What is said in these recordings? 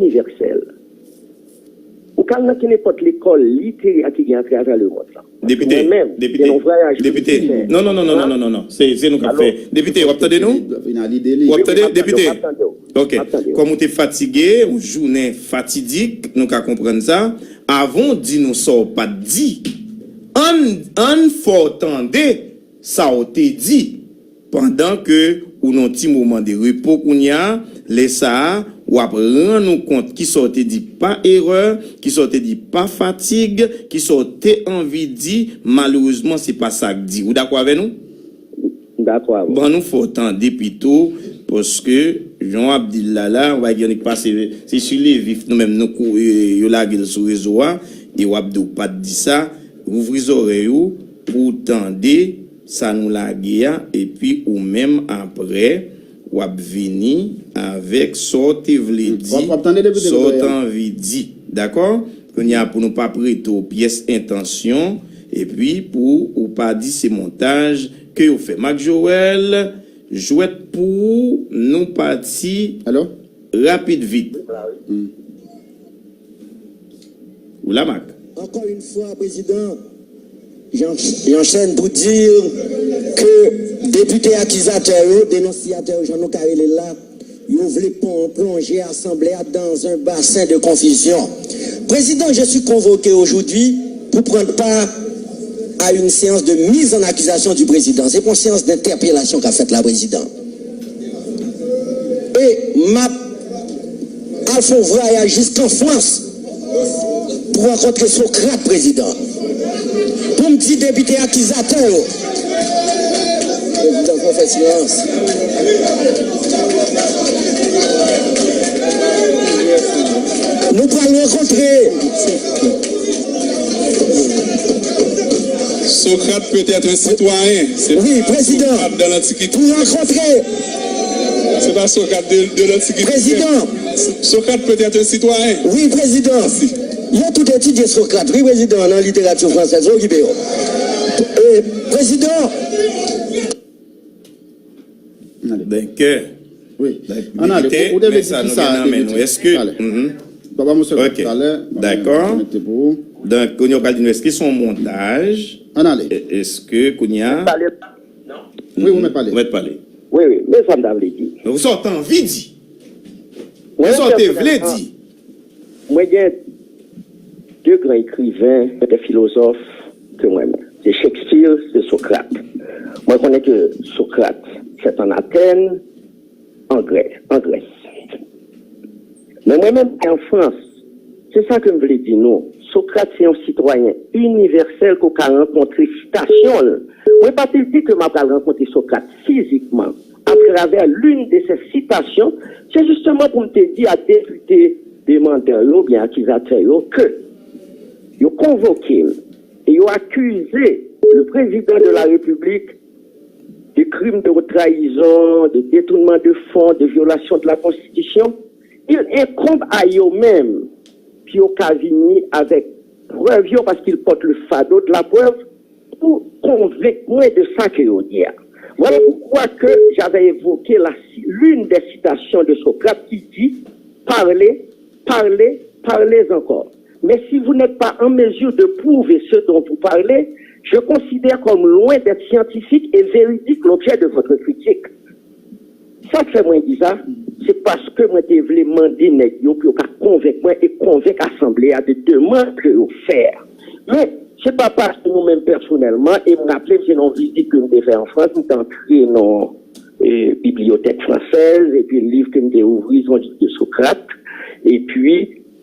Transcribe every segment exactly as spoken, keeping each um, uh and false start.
inivèsèl. Ou ka al nan kenenpòt lekòl literè ki gen atravè lemond lan. Depite, mwen menm, depite, gen yon vwayaj depite. Non, non, non, non, non, non, non, non. Se, se nou k ap fè. Depite, w ap tande nou? W ap tande, depite? Ok. Kòm ou te fatige, yon jounen fatidik, nou ka konprann sa. Avan w di nou sa w pa t di, ann, ann fè w tande sa w te di. Pandan ke ou nan ti moman de repo kounye a, lè sa a, w ap rann ou kont kisa w te di pa erè, kisa w te di pa fatig, kisa w te anvi di, malerezman, se pa sa k di. Ou dakò avè nou? M dakò avè w. Ban nou fè w tande pito, paske, jan w ap di l la, la, w pa gen ki pase, se sou le vif, nou menm, nou kou-, e, yo lage l sou rezo a, e w ap di w pa t di sa, ouvri zòrèy ou pou w tande sa nou lage a, epi ou menm apre, w ap vini avèk sa w te vle di, sa w te anvi di. Dakò? Kounye a, pou nou pa prete w pyès entansyon, epi pou ou pa di se montaj ke yo fè. Mak Joel, jwèt pou ou, nou pati rapid vit. Ou la, Mak? Encore une fois, Président, j'en-, j'enchaîne pour dire que député accusateur, dénonciateur, jan nou ka rele l la, yo vle plon-, plonger assemblée dans un bassin de confusion. Président, je suis convoqué aujourd'hui pour prendre part à une séance de mise en accusation du président. C'est pour une séance d'interpellation qu'a faite la, Président. E m ap al fè yon vwayaj jiskan Frans pou rankontre Sokrat, prezidan. Pou m di depite akizatè yo. Prezidan, fò fè silans. Nou pral rankontre. Socrate peut être un citoyen. C'est oui, président. Socrate dans l'Antiquité. Pour rencontrer. C'est pas Socrate de, de l'Antiquité. Président. Socrate peut être un citoyen. Oui, président. Yo tout etidye Sokrat, wi, prezidan, nan literati fransèz, okipe yo. E, prezidan. Donk, euh, wi. Ann ale, ou, ou te vle di kisa, nou gen nan men nou. Èske, papa, mwen sèl talè, dakò. Donk, kounye a w pral di nou, èske se yon montaj? Ann ale. Èske kounye a? Wi, ou mèt pale. Ou mèt pale. Wi, wi, men sa m ta vle di. Donk, sa w t anvi di? Mwen, sa w te vle di? Mwen gen de gran ekriven, de filozòf ke mwen renmen. Se Shakespeare, se Socrate. Mwen konnen ke Socrate fèt an Atèn, an Grè-, an Grès. Men mwen menm ki an Frans, se sa ke m vle di nou. Socrate se yon sitwayen inivèsèl ke w ka rankontre sitasyon l. Mwen pa te di ke m ap al rankontre Socrate fizikman. Atravè l'une de ses citations, se jisteman pou m te di a depite demandè yo, oubyen akizatè yo, ke yo konvoke m e yo akize le président de la République de crimes de trahison, de détournement de fonds, de violation de la Constitution. Il incombe à yo menm pou yo ka vini avèk prèv yo, paske il porte le fardeau de la preuve, pou konvenk mwen de sa ke yo di a. Voilà pourquoi que j'avais évoqué la, l'une des citations de Socrate qui dit, parlez, parlez, parlez encore. Mais si vous n'êtes pas en mesure de prouver ce dont vous parlez, je considère comme loin d'être scientifique et véridique l'objet de votre critique. Sa k fè mwen di sa, se paske mwen te vle mande nèg yo pou yo ka konvenk mwen e konvenk asanble a de demann ke yo fè a. Men, se pa paske nou menm pèsonèlman, e m raple m se nan yon vizit ke m te fè an Frans, m te antre nan, e, bibliyotèk fransèz, epi liv ke m te ouvri, se yon liv de Socrate, epi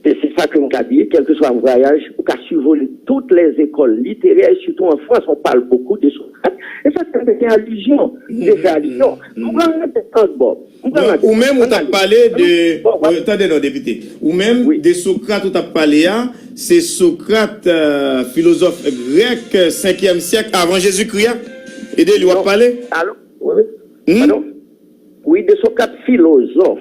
Se, se sa ke m ka di, kèlkeswa vwayaj, ou ka sivole toutes les écoles littéraires, surtout en France, on parle beaucoup de Socrate. E sa, se te fè alizyon, se te fè alizyon. M pral rete tank, bon. M pral rete. Ou menm, ou t ap pale de, tande non, depite. Ou menm, de Socrate ou t ap pale a, se Socrate, euh, filozòf grèk, euh, senkyèm syèk avan Jezikri a? E de li w ap pale? Alo? Wi, wi. Padon? Wi, de Socrate filozòf.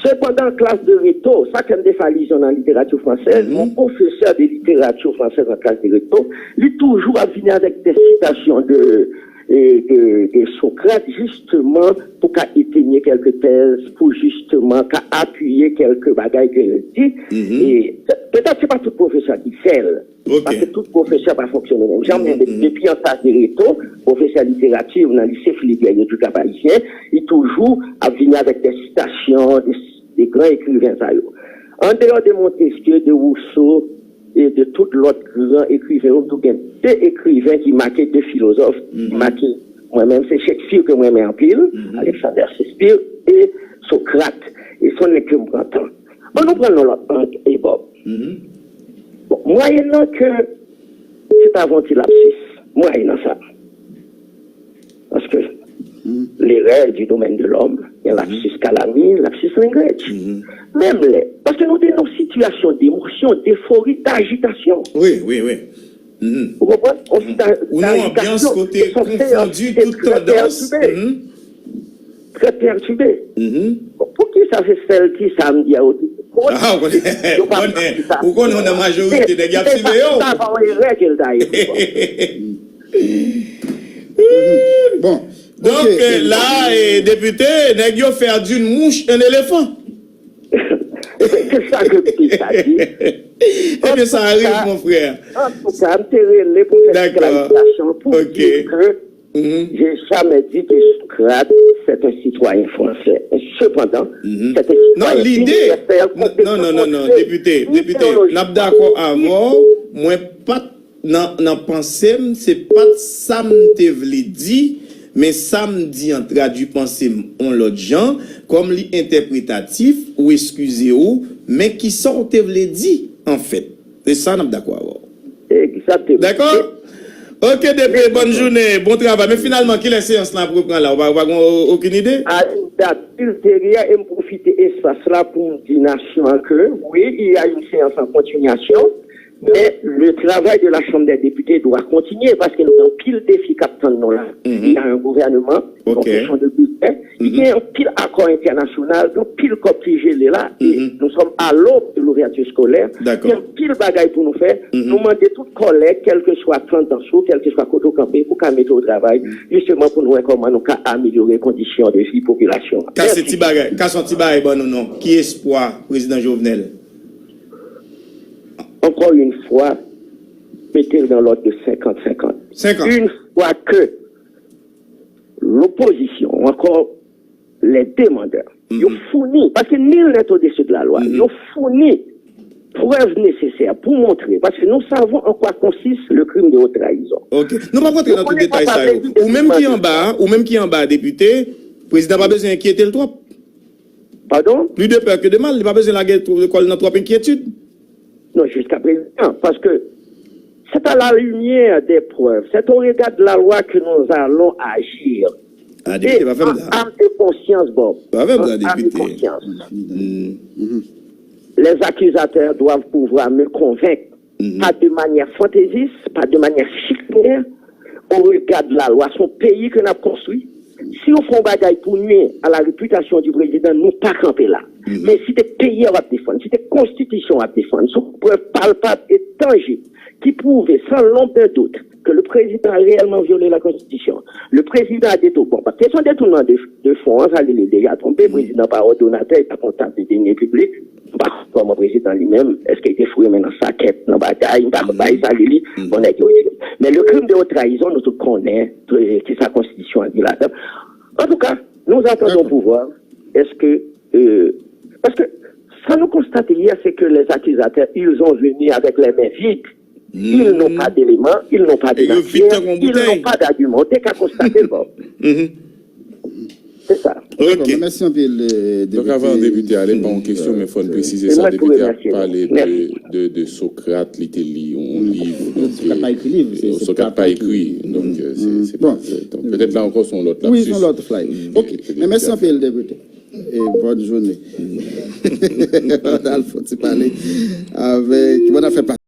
Sepandan, an klas de reto, sa k fè m te fè alizyon nan literati fransèz, mon professeur de littérature française en classe de reto, li toujou ap vini avèk de sitasyon de, de, de Socrate, justement, pour ka étayer quelques thèses, pour justement ka apiye kèlke bagay ke l di. E petèt se pa tout pwofesè ki fè l. Paske tout pwofesè pa fonksyone menm jan, men depi an sa de reto, pwofesè literati nan lise Philippe Guerrier du Cap-Haïtien, li toujou ap vini avèk de sitasyon de, de gran ekriven sa yo. An deyò de Montesquieu, de Rousseau, e de tout lòt gran ekriven yo, tou gen de ekriven ki make, de filozòf ki make. Mwen menm, se Shakespeare ke mwen renmen anpil, Alexander Shakespeare e Socrate. E se yon nèg ke m pran tan. Bon, nou pran yon lòt nèg, e Bob. Bon, mwayennan ke, se pa yon ti lapsis, mwayennan sa. Paske l'erreur du domaine de l'homme, gen lapsis kalami, lapsis language. Menm lè, paske nou te nan yon sitiyasyon demosyon, defori, dajitasyon. Wi, wi, wi. Ou konprann? Yon sita- Ou nan yon anbyans dajitasyon, kote konfondi tout tandans. Trè pètibe. Bon, poukisa se sèl ti sa m di a yo di? Ah, ou konnen, ou konnen, ou konnen w nan majorite, nèg y ap siveyo. Sa pa yon erè ke l ta ye. Bon. Donk, la, e, depite, nèg yo fè d'une mouche un éléphant. Se sa ke m te ka di. Ebyen, sa rive, mon frè. Antouka, m te rele pou fè klarifikasyon, pou di ke j'ai jamais dit que Socrate, c'est un citoyen français. Cependant, c'est un citoyen universel, non, non, non, non, non, depite, depite, n ap dakò avè w, mwen pa t nan, nan panse m, se pa t sa m te vle di, men sa m di an tradui panse m yon lòt jan, kòm li entèpretatif, ou eskize w, men kisa w te vle di, anfèt? Se sa n ap dakò avè w. Egzakteman. Dakò? Ok, depite, bòn jounen, bon travay. Men finalman, kilè seyans lan ap reprann la? Ou pa, ou pa gen o-, okenn ide? A une date ultérieure, e m pwofite espas la pou m di nasyon an ke, wi, il y a une séance en continuation, men le travail de la Chambre des députés doit continuer, paske nou gen anpil defi k ap tann nou la. Il y a un gouvernement, yon kesyon de bidjè, li gen anpil akò entènasyonal, gen anpil kòb ki jele la, e nous sommes à l'aube de l'ouverture scolaire. Gen anpil bagay pou nou fè. Nou mande tout kòlèg, kèlkeswa tandans ou, kèlkeswa kote w kanpe, pou ka mete w travay, jisteman pou nou wè kòman nou ka amelyore kondisyon de vi popilasyon an. Kase ti bagay, kase yon ti bagay ban nou non. Ki espwa Prezidan Jovenel? Encore une fois, mete l dans l'ordre de cinquante cinquante. Une fois que l'opposition, ou encore les demandeurs, yo founi, paske nul n'est au-dessus de la loi, yo founi prèv nesesè pou montre, paske nous savons en quoi consiste le crime de haute trahison. Ok. Nou p ap rantre nan tout detay sa yo. Ou menm ki anba, ou menm ki anba, depite, prezidan pa bezwen enkyete l twòp. Pardon? Plus de peur que de mal, li pa bezwen lage kò l nan twòp enkyetid. Non, jusqu'à présent, parce que c'est à la lumière des preuves, c'est au regard de la loi que nous allons agir. Ah, depite, pa fè m sa. An âme et conscience, Bob. Pa fè m sa, depite. An âme et conscience. Les accusateurs doivent pouvoir me convaincre, pas de manière fantaisiste, pas de manière chimère, au regard de la loi. Se yon peyi ke n ap konstwi. Si yo fè yon bagay pou nwi a la repitasyon di prezidan, nou pa kanpe la. Men si te peyi a w ap defann, si te konstitisyon w ap defann, sou prèv palpab e tanjib ki pwouve, sans l'ombre d'un doute, que le président a réellement violé la Constitution, le président a détourné, bon, pa kesyon detounman de, de fon an, sa li, li deja twonpe, prezidan pa òdonatè, li pa kontab de deniers publics, m pa konn kòman prezidan li menm, èske li te foure men nan sakèt, nan bagay, m pa konn bagay sa li, li, bon, nèg yo di. Men le crime de haute trahison, nou tout konnen, euh, kisa konstitisyon an di ladan. En tout cas, nous attendons pouvoir. Est-ce que, euh, parce que ça nous constate hier, c'est que les accusateurs, ils ont venu avec les mains vides. Ils n'ont pas d'éléments, ils n'ont pas de matière, ils n'ont pas d'argument. Te ka konstate l, bon. Se sa. Ok. Mèsi anpil, euh, depite. Donk, avan depite ale, pa yon kesyon, men fò n presize sa, depite a pale de, de, de Socrate, li te li yon liv. Donk, Socrate pa ekri liv, Socrate pa ekri. Donk, euh, se, se pa, donk, petèt la ankò, se yon lòt lapsis. Wi, se yon lòt flight. Ok. Men mèsi anpil, depite. E bòn jounen. N al fè ti pale avèk, bon, n al fè pa